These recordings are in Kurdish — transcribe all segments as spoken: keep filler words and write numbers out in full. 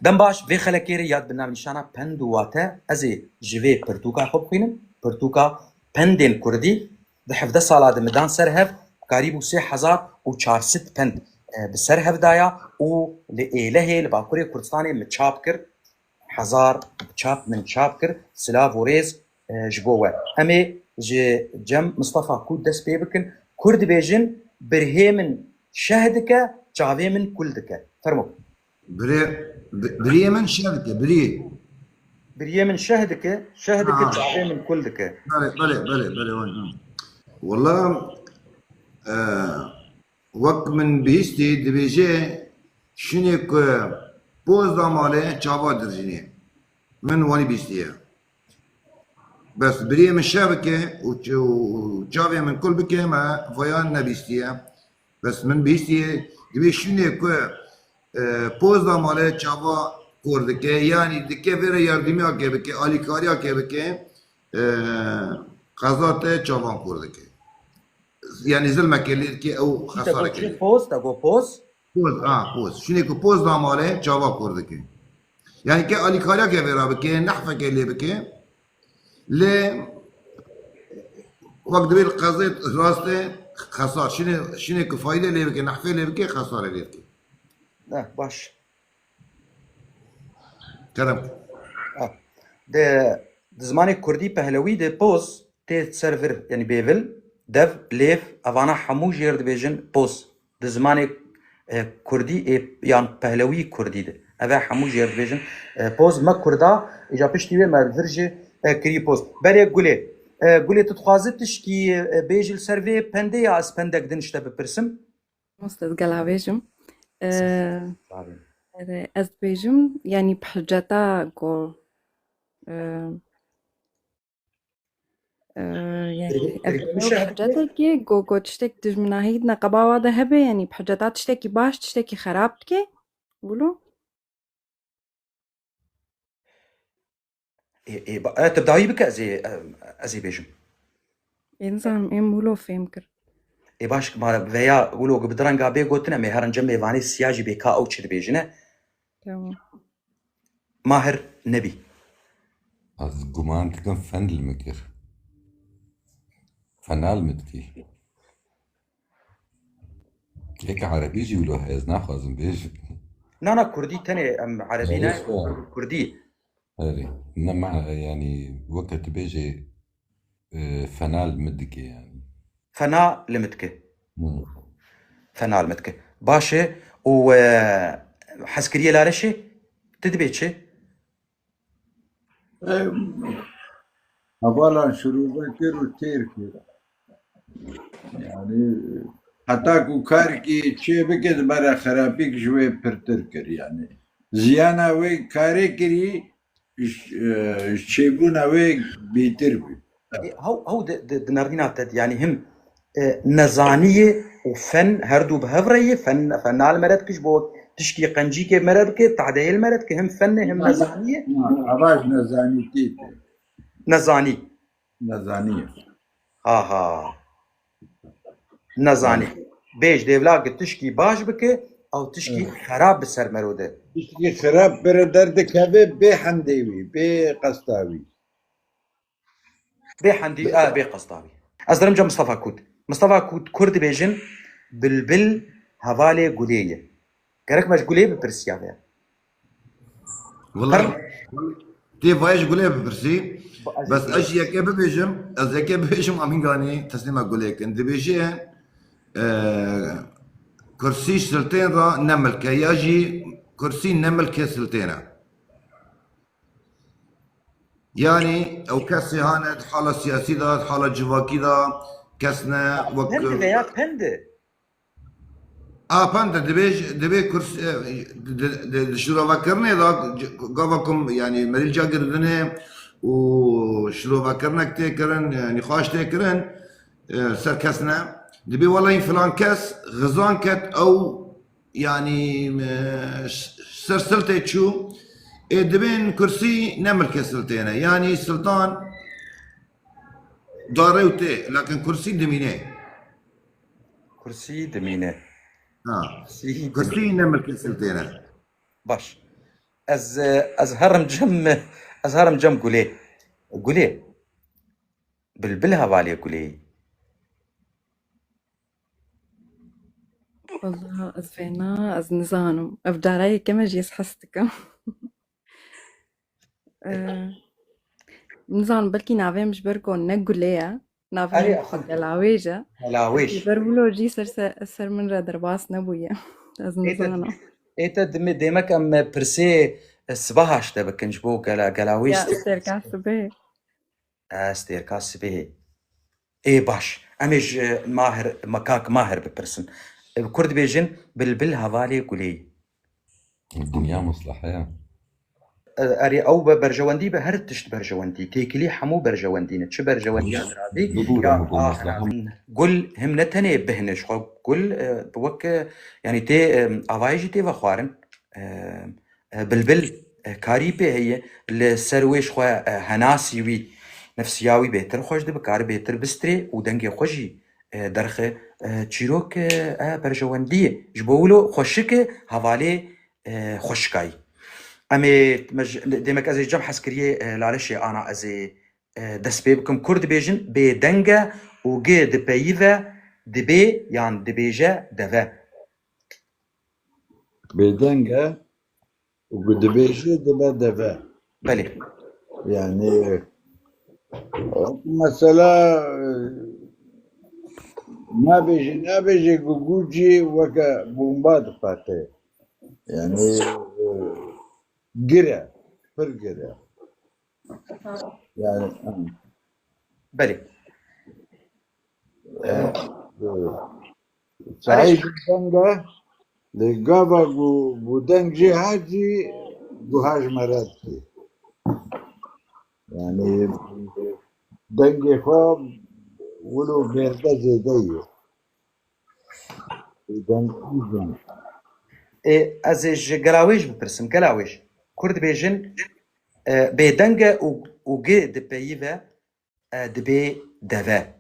Dem baş, vê xelekê rê yad bi navnîşana pend û wate, ez ê ji vê pirtûka xwe bixwînim. Pirtûka Pendên Kurdî. Di hevdeh sala de min dan ser hev, karîbû sê hezar û çar sed pend, e, bi ser hev daya û li Êlehê, li Bakurê Kurdistanê min çap kir. Hezar çap min çap kir. Silav û rêz, e, ji bo we. Em ê ji Cem Mistefa Kût dest pê bikin. Kurd dibêjin, birhê min şeh dike, çavê min kul dike. Fermo. Birê, bi-, biriyê min şeh dike, biriyê. Biriyê min şeh dike, şeh dike, Ha. çavê min kul dike. Belê, belê, belê, belê, wan, ha. Wala, e, wek min bihîstî, dibêje, şinê ku poz da malê çava dirjînê. Min wanî bihîstiye. Bes biriyê min şeh bike û ç-, û çavê min kul bike, me voyan nebîstiye. Bes min bîstiye, divê şûnê ku, e, poz da malê çava kor dike, yanî dike vê re yardimiyakê bike, alîkariyakê bike, e, qeza te çavan kor dike. Yanî zilmekê lê dike, ew Te got xesarekê çi? Lê. Poz, te got poz? Poz, ha, poz. Şûnê ku poz da malê çava kor dike. Yanî ke alîkariyakê vê re bike, nehfekê lê bike, lê wek divê li qezê rast e, xesar. Şinê, şinê ku fayde lê bike, nehfê lê bike, xesarê lê bike. Eh, baş. Kerem. Ah. De, di zimanê kurdî pehlewî de poz tê ser vir, yanî bêvil, dev, lêv, evana hemû jêr dibêjin poz. Di zimanê, e, kurdî ê, yan pehlewî kurdî de. Ev e hemû jê dibêjin. E, poz me kurda, îca piştî wê me vir jî, e, kirî poz. Berê Gulê. E, Gulê, tu dixwazî tişkî, e, bêjî li ser vê pendê ya ez pendek din ji te bipirsim? Mamoste, ez gela bêjim. E, Tabii. erê, ez dibêjim, yanî bi hiceta ku, e, Ee, yani, Peki, ev peki, ew müşahede hiceteke ku, ku tiştek dijminahî neqeba wa de hebe, yani, bi hiceta tiştekî baş, tiştekî xerab dike. Wilo? Ê, ê, ba-, e, tu bi dawî bike, ez ê, e, ez ê bêjim. Ê, nizanim, êm wilo fêm kir. Ê, baş, ma veya wilo bi direnga bê gotin, em ê herin cem mêvanê siya jî bê ka ew çi dibêjine. Tamam. Mahir nebî. Ez guman dikim fen li min kir. Fena li min dikî. Yek erebî jî wilo heye, ez naxwazim bêjim. Na, na, kurdî tenê, em erebî Erê ne, xwe. Kurdî. Erê. Ne, me, yanî, weke tu bêjê, e, fena li min dike, yanî. Fena li min dike. Hmm. Fena li min dike. Baş e û, e, hezkiriyê Lareşê, tu dibê çi? Em, hevalan şirove kir û têr kir. Yani, heta ku karekî çê bike, dibere xerapîk ji wê pirtir kir, yani. Ziyana wê karê kirî, ji, e, ji çêbûna wê bêtir bû. Ê, hew, hew di, di, di nerîna te de, yanî him, e, nezanî ye û fen her du bi hev re ye, fen, fena li me re dike, ji bo tişkî qencîkê me re dike, tahdeyê li me re dike, him fen e, him nezanî ye. Ha, ava ji nezanîtî tê. Nezanî. Nezanî ye. Aha. Nezanî. Bêj dêvla ki tişkî baş bike, ew tişkî Evet. xerab bi ser mero de. Tişkî xerab bire derdikeve bê hendê wî, bê qesta wî. Bê hendî, a, bê qesta wî. Ez dirim ca Mistefa Kût. Mistefa Kût, Kurd dibêjin, bilbil hevalê gulê ye. Gerek me ji gulê bipirsiya vê. Wala, Pardon. Tê vayê ji gulê bipirsî. Ba-, ez Bes jî ez jî yekê bibêjim, ez yekê bibêjim, amînganî teslîma gulê kin. Dibêje, e, kursî siltên ra ne milk e, ya jî kursî ne milkê siltên e. Yanî ew kesê hane di hala siyasî de, di hala civakî de, kes ne wek Pend e veya pend e? A, pend e, divê, divê kurs-, e, di, di, di şirovekirinê de, c-, gava ku, yanî, merîl ca girtine û şirovekirinek tê kirin, e, nîqaş tê kirin, e, ser kes ne. Dibê welehî filan kes xizan ket ew, yanî, e, ş-, ser siltê çû, ê dibên kursî ne milkê siltê ne. Yanî siltan darê û tê, lakin kursî dimîne. Kursî dimîne. Ha. Kursî Kursî dimîne. Ne milkê siltê ne. Baş. Ez, ez herim cem, ez herim cem gulê. Gulê. Bilbil hevalê gulê. Wallah, ez vêna, ez nizanim. Ev cara yekem e jî ez hez dikim. Ee, nizanim, belkî navê min ji ber ku ne gulê ye. Navê Erê, min axir. Gelawêj e. Gelawêj. Ji ber wilo jî ser, ser, ser min re derbas nebûye. Ez Ê te, nizanim. Ê te dimê, demek em pirsê, e, sibaha ji te bikin ji bo gela-, gelawêj. Ya, stêrka sibê. E, stêrka sibê. Ê baş. Em ê ji Mahir, me kak Mahir bipirsin. E, bi kur dibêjin, bilbil hevalê gulê. Dinya muslehe ya. E, erê, ew be berjewendî be, her tişt berjewendî. Têkilî hemû berjewendî ne. Çi berjewendiya Bibûre, diravî, bibûre ya mû ahra. Muslehe. Gul him ne tenê bihne ji xwe. Gul, e, wek, e, yanî tê, e, avayê jî tê vexwarin. E, e, bilbil, e, karî pê heye, li ser wê ji xwe, e, henasî wî, nefsiya wî bêtir xweş dibe, kare bêtir bistrê û dengê xwe jî, e, derxe, e, çîrok, e, e, berjewendiyê. Ji bo wilo xweşik e, hevalê, e, xweşikayî. Em ê, me ji, demek ez ê cem hezkiriyê, e, Laleşê ana ez ê, e, dest pê bikim. Kur dibêjin bêdeng e û gi dipeyive, dibê yan dibêje deve. Bêdeng e û ku dibêje dibe deve. Belê. Yani, mesela, nabêje, nabêje ku gûcî weke bomba dipate. Yani, gire, pir gire. Yani, Belê. Sahî deng e, lê gava ku, ku deng jê hat jî guha ji me re dikê. Yani dengê xwe wilo berde zêde ye. Deng, deng. Ê, ez ê ji Gelawêj bipirsim, Gelawêj. Kur dibêjin, e, bêdeng e û, û gi dipeyive, e, dibê deve.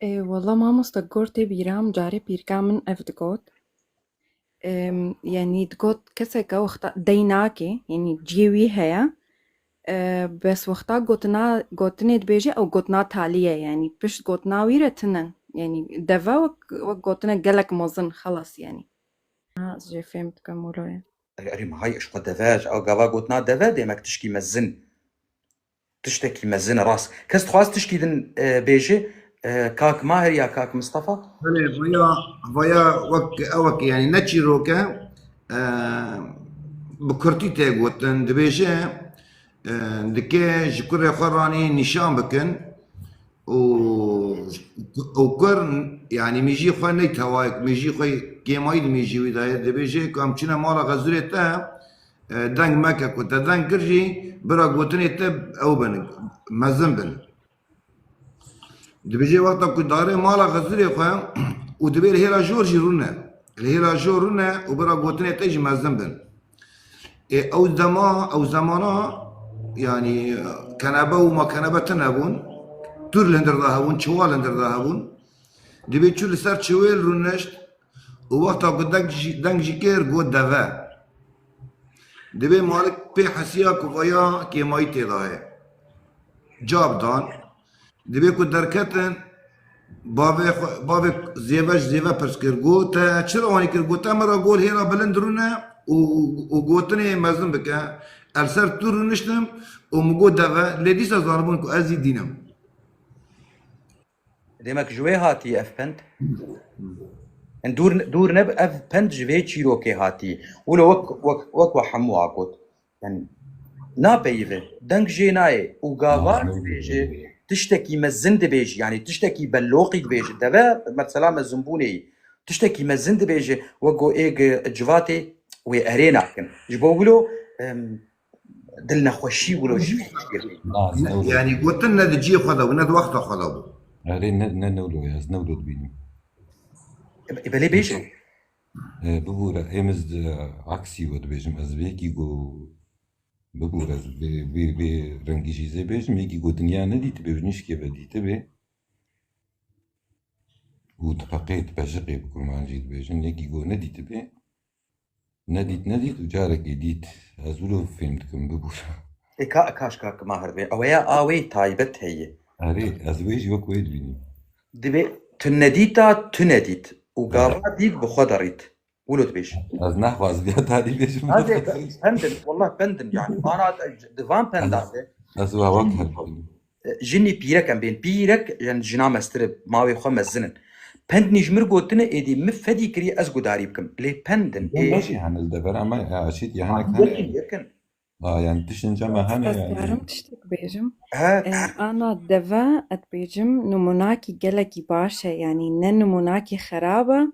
Ê, wela mamoste, gor tê bîra min, carê pîrka min ev digot. Em, yanî digot, keseke wexta dey nake, yanî ciyê wî heye. E, bes wexta gotina, gotinê dibêje, ew gotina talî ye, yanî pişt gotina wî re tune. Yanî deve wek, wek gotinê gelek mezin, xelas yanî. Ha, ez jê fêm dikim wilo ye. Erê, erê, me hay, ji xwe deve, ew gava gotina deve, demek tişkî mezin. Tiştekî mezin e, rast. Kes dixwaz tişkî din, e, bêje, e, kak Mahir ya kak Mistefa? Belê, vaya, vaya wek, ewek, yani ne çîrok e, e, bi kurtî tê gotin, dibêje, e, dike ji kurê xwe ranî nîşan bikin û, û kur, yani mêjî xwe neyt hewayek, mêjî xwe kêmayî di mêjî wî de ye, dibêje ku em çûne mala xezûrê te, e, deng meke, ku te deng kir jî, bira gotinê te ew bin, mezin bin. Dibêje wexta ku darê mala xezûrê xwe û dibê li hêla jor jî rûne. Li hêla jor rûne û bira gotinê te jî mezin bin. Ê, ew dema, ew zemana, yanî, kenebe û ma kenebe tune bûn. Tûr li hindir de hebûn, çiwa li hindir de hebûn. Dibê çû li ser çiwêl rûnişt û wexta ku deng jî, deng jî kir, got deve. Dibê malik pê hesiya ku vaya kêmayî tê de ye. Cab dan. Dibê ku derketin, bavê xwe, bavê zêve ji zêve pirs kir. Got, te çi rewanî kir? Got, te min re gol hêla bilind rûne û, û gotinê mezin bike. Ez li ser tûr rûniştim û min got deve. Lê dîsa zanibûn ku ez jî dîn im. Demek ji wê hatiye ev pend? Em dûr, dûr ne, ev pend ji vê çîrokê hatiye. Wilo wek, wek, wek we hemû a got. Yani, napeyive, deng jê nayê û gava dibêje, tiştekî mezin dibêje, yani tiştekî belloqî dibêje. Deve, mesela mezinbûnê yî. Tiştekî mezin dibêje, wek go ê gi civatê wê erê nakin. Ji bo wilo, em, dilnexweşî wilo ji vê çîrokê. Na, ez ne wilo. Yani gotin ne di cihê xwe de bû, ne di wexta xwe de bû. Erê, ne, ne, ne wilo ye, ez ne wilo dibînim. E, belê bêje. E, bibûre, êm ez di aksî we dibêjim, ez vê yekî go, bibûre, ez vê, vê, vê rengî jî zê bêjim, yekî go dinya nedîtibe, ji nişkê ve dîtibe. Û dipeqê, dipejiqê bi kurmancî dibêjin, yekî go nedîtibe. Nedît, nedît û carekê dît. Ez wilo fêm dikim, bibû. Ê ka, kaş kak Mahir bê. Ew ya awê taybet heye. Erê, ez wê jî wek wê dibînim. Dibê tu nedîta, tu nedît. Û gava dît bi xwe derît. Wilo dibêj. Ez nexwaz viya tarî bêjim. Hadi, pendin, wallah pendin yani. Ana di van pendan de. Ez wa wek her Jinî pîrek em bên. Pîrek, yani jina mestir e, mawê xwe mezin in. Pendnî ji mir gotine êdî mi fedî kiriye ez gudarî bikim. Lê pendin. Ê, Beşî hene li devera me, ya, şît ya hene hene. Yekin. Ha, yani tiştin cema hene. Ez yani. Karim tiştek bêjim. He. E, ana deve, et bêjim, numunakî gelekî baş e. Yani ne numunakî xerab e.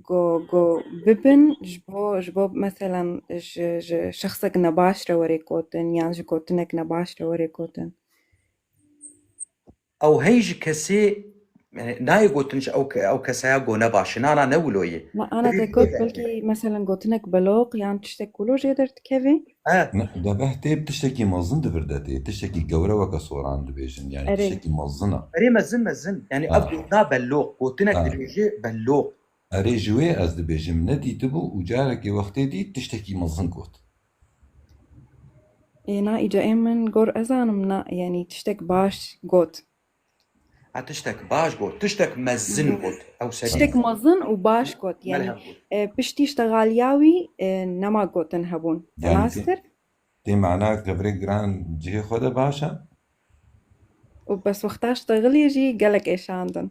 Go, go bibin, ji bo, ji bo, meselen, ji, ji şexsek nebaş re were gotin, yan ji gotinek nebaş re were gotin. Ew hey ji kesê, yani, nayê gotin ji ew ke-, ew kesaya go nebaş e. Na, na, ne wilo ye. Na, ana te got, belkî, meselen, gotinek beloq yan tiştek wilo jê derdikeve. He. Ne, deve tê bi tiştekî mezin dibir de tê. Tiştekî gewre weke soran dibêjin. Yani Erê. Tiştekî mezin e. Erê mezin, mezin. Yani, ha, ev gotna beloq. Gotinek ha. Dibêje beloq. Erê, ji wê ez dibêjim, nedîtibû û carekê wextê dît tiştekî mezin got. Ê, na, îca ê min gor ez zanim, na, yanî tiştek baş got. Ha, tiştek baş got, tiştek mezin got. Ew serî. Tiştek mezin û baş got. Yanî, melhem got. E, piştî ştexaliya wî, e, nema gotin hebûn. Yanî, te nas kir? Tê mana kevirê giran cihê xwe de baş e? Û bes wexta ştexilî jî gelek êşandin.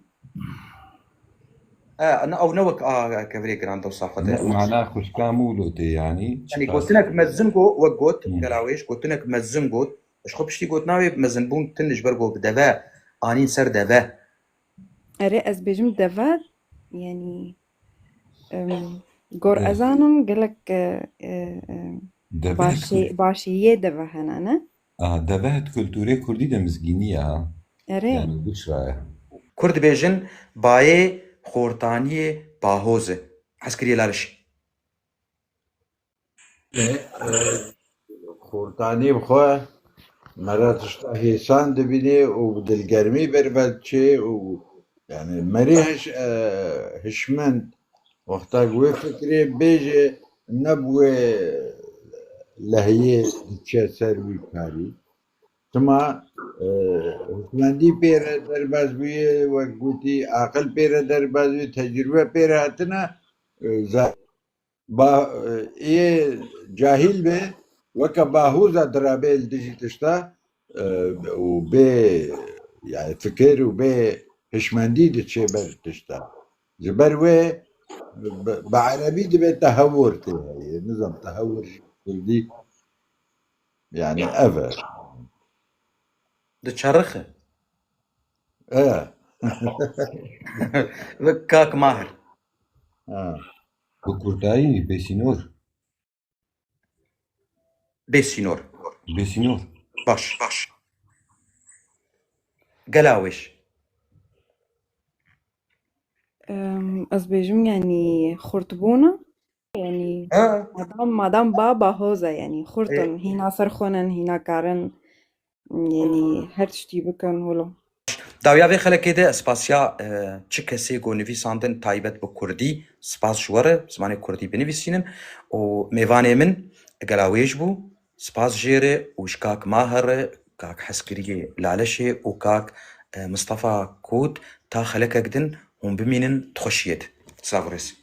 E, ne, ew ne wek a kevirê giran dewsa xwe de. Ne, mana xwişka mûlo tê yanî. Yanî gotinek mezin got, wek got, hmm. Gelawêş, gotinek mezin got. Ji xwe piştî got navê mezinbûn tin ji ber ku bi deve, anîn ser deve. Erê, ez bêjim deve, yanî, em, gor ez zanim gelek, e, e, e, Deve başê-, hikû- başê yê deve hene, ne? Aha, deve di kulturê kurdî de mizgînî ye ha. Erê. Yani bişra ye. Kurd dibêjin bayê xortaniyê bahoz e. Heskiriyê laliş. E, e, xortanî bi xwe mere tişta hêsan dibînê û bi dilgermî ber ve diçê û, yani, merî hiş-, e, hişmend wexta ku wê fikrê bêje ne bi wê lehiyê diçe ser wî karî. Tima, e, hişmendî pê re derbas bûye, wek gotî, aqil pê re derbas bûye, tecrûbe pê re hatine, e, za-, ba-, e, ê cahîl be, weke bahoza dirabê li dijî tişta, e, û bê, yani fikir û bê hişmendî diçê ber tişta. Ji ber wê bi, bi erebî dibe tehewur tê heye. Nizam tehewur ji kurdî, yani ev e. Diçerixe. E. Wek kak Mahir. Ha. Bi kurtayî, bêsînor. Bêsînor. Bêsînor. Baş. Baş. Gela wêş. Em, ez bêjim, yanî xurtbûna. Yanî, ha, madam, madam ba, bahoz e, yanî, xurt in, hîna ser xwe nin, hîna karin, yanî, her tiştî bikin, wilo. Dawiya vê xelekê de ez spasiya, e, çi kesê ku nivîsandin taybet bi kurdî, spas ji we re, zimanê kurdî binivîsînin û mêvanê min gela wêj bû, spas jê re û ji kak Maher re, kak Heskiriyê Laleşê û kak, e, Mistefa Kût ta xelekek din hûn bimînin di xweşiyê de. Sax û rêz.